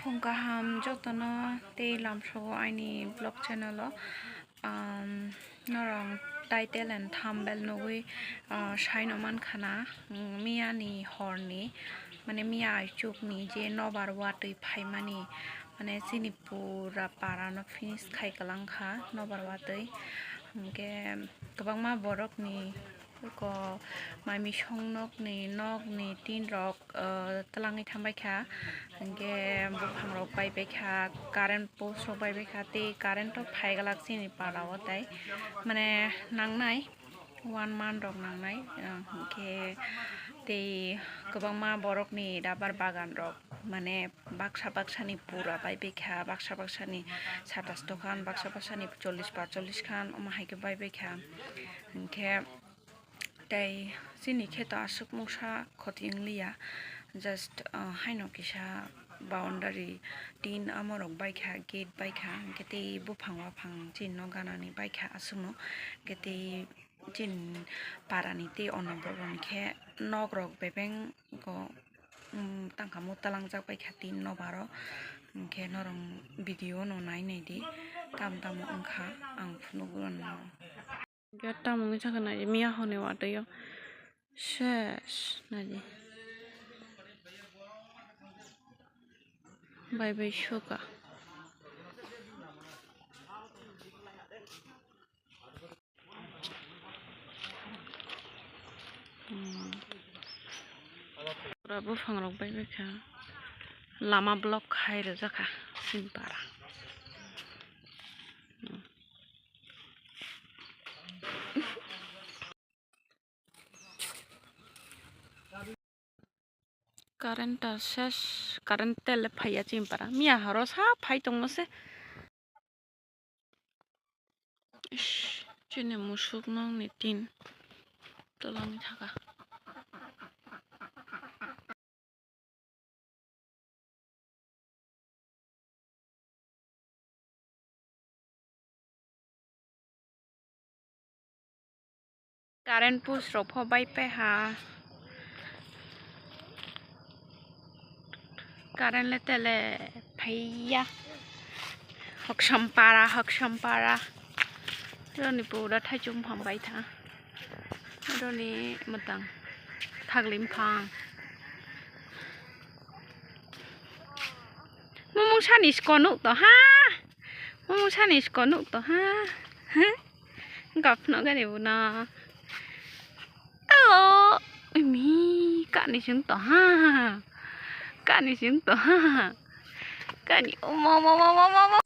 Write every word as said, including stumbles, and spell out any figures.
Phung kaham jotono tei lamsogo aini vlog channel o. Um, norok title and thumbnail nugwi, uh, saino mankha na, mm, miyani horni, mane miya aichukni je nobar watwi phaimani, mane chini pura parano finish khai kwlangkha nobar watwi. Hinkhe kwbangma borokni eko mai misong nokni, nokni tin rok, ah, twlangwi thangbai kha. Hinkhe buphang rok bai bai kha, current post rok bai bai kha, tei current o phai glak chini para o tai, mane nangnai one month rok nangnai, ah, hinkhe tei kwbangma borokni rubber bagan rok, mane baksa baksani pura bai bai kha, baksa baksani satas dokan, baksa baksani chollish panchollish khan, omo hai khe bai bai kha. Hinkhe tei chini kheto aswk mungsa khoti wngliya, just, ah, haino kisa boundary tin amorok baikha, gate baikha, hinkhe tei buphang waphang chini nok ganani baikha aswkno, hinkhe tei chini parani tei ono borok hinkhe nokrok bebeng go, um, tangkha mo twlangjak baikha tin nobaro, hinkhe norok video no nai naidi, tamo tamo wngkha ang phunukgo no. Gate tamungni sakha naidi, miya hwnwi watwi o ses naidi. Bai bai suka. Hmm. Pura buphang rok bai bai kha. Lama block khai rijak kha chini para. Hmm. Current ta ses, current tele phaiya chini para. Miya horo sa phai tongmo se. Ish, chini musuk nokni tin twlangwi thaka. Current post rok pho bai paiha. Current le tele phaiya. Hoksam para, hoksam para. Roni pura thaichung phang bai tha. Roni matang thaglim phang. Mumung sani skonuk to ha. Mumung sani skonuk to ha. Gapno gari buna. Alo, imi kani sing to ha. Kani sing to ha. Kani, omo, omo, omo, omo, omo.